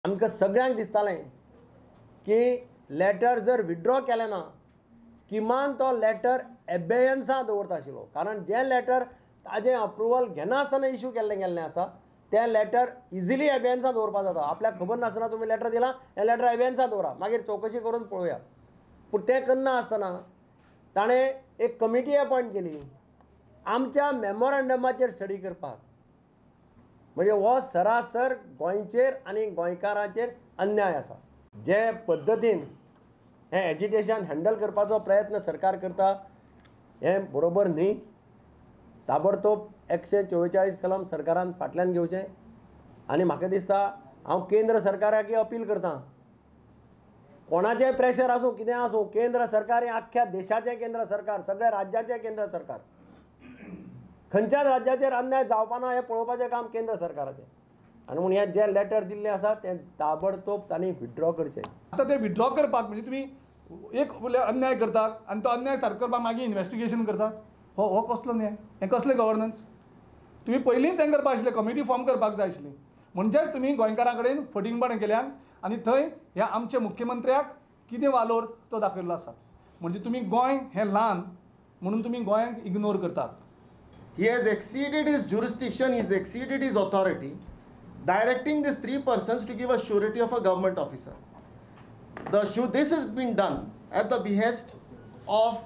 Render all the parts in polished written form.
आमकां सगळ्यांक दिसतालें की लेटर जर विड्रॉ केलें ना किमान तो लेटर एबेयन्सा दवरता आशिल्लो, कारण जें लेटर ताजें अप्रुवल घेनासतना इशू केल्लें गेल्लें आसा तें लेटर इजिली एबेयन्सा दवरपा जाता. आपल्याक खबर नासतना तुमी लेटर दिलां, हें लेटर एबेयन्सा दवरा, मागीर चवकशी करून पळोवया. पूण तें करना आसतना ताणें एक कमिटी अपॉयंट केली आमच्या मेमोरंडमाचेर स्टडी करपाक. म्हणजे हो सरासर गोंयचेर आनी गोंयकारांचेर अन्याय आसा. जे पद्दतीन हें एजिटेशन हँडल करपाचो प्रयत्न सरकार करता हें बरोबर न्ही. ताबडतोब 144 कलम सरकारान फाटल्यान घेवचें आनी म्हाका दिसता हांव केंद्र सरकाराक अपील करतां, कोणाचें प्रेशर आसूं कितें आसूं, केंद्र सरकार हें आख्ख्या देशाचें केंद्र सरकार, सगळ्या राज्याचें केंद्र सरकार, खंयच्याच राज्याचेर अन्याय जावपा ना हें पळोवपाचें काम केंद्र सरकाराचें. आनी म्हूण हें जें लेटर दिल्लें आसा तें ताबडतोब तांणी विथड्रॉ करचें. आतां तें विथड्रॉ करपाक म्हणजे तुमी एक अन्याय करतात आनी तो अन्याय सारको करपाक मागीर इन्वेस्टिगेशन करतात, हो हो कसलो न्याय, हें कसलें गवर्नन्स? तुमी पयलींच हें करपाक आशिल्लें, कमिटी फॉर्म करपाक जाय आशिल्ली. म्हणजेच तुमी गोंयकारां कडेन फटींगपणां केल्यान आनी थंय ह्या आमच्या मुख्यमंत्र्याक कितें वालोर तो दाखयल्लो आसा. म्हणजे तुमी गोंय हें ल्हान म्हणून तुमी गोंयांक इग्नोर करतात. He has exceeded his jurisdiction, he has exceeded his authority, directing these three persons to give a surety of a government officer. This has been done at the behest of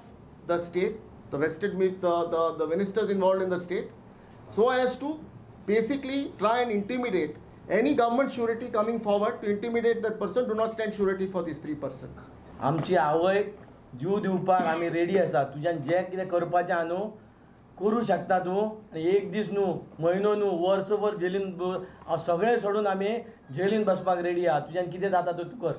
the state, the vested the ministers involved in the state, so as to basically try and intimidate any government surety coming forward to intimidate that person, do not stand surety for these three persons. आमची आवयक जीव दिवपाक आमी ready आसा. तुज्यान जें कितें करपाचें आहा न्हू करूं शकता तूं. आनी एक दीस न्हू, म्हयनो न्हू, वर्सभर जेलीन सगळें सोडून आमी जेलीन बसपाक रेडी आहा. तुज्यान कितें जाता तें तूं कर.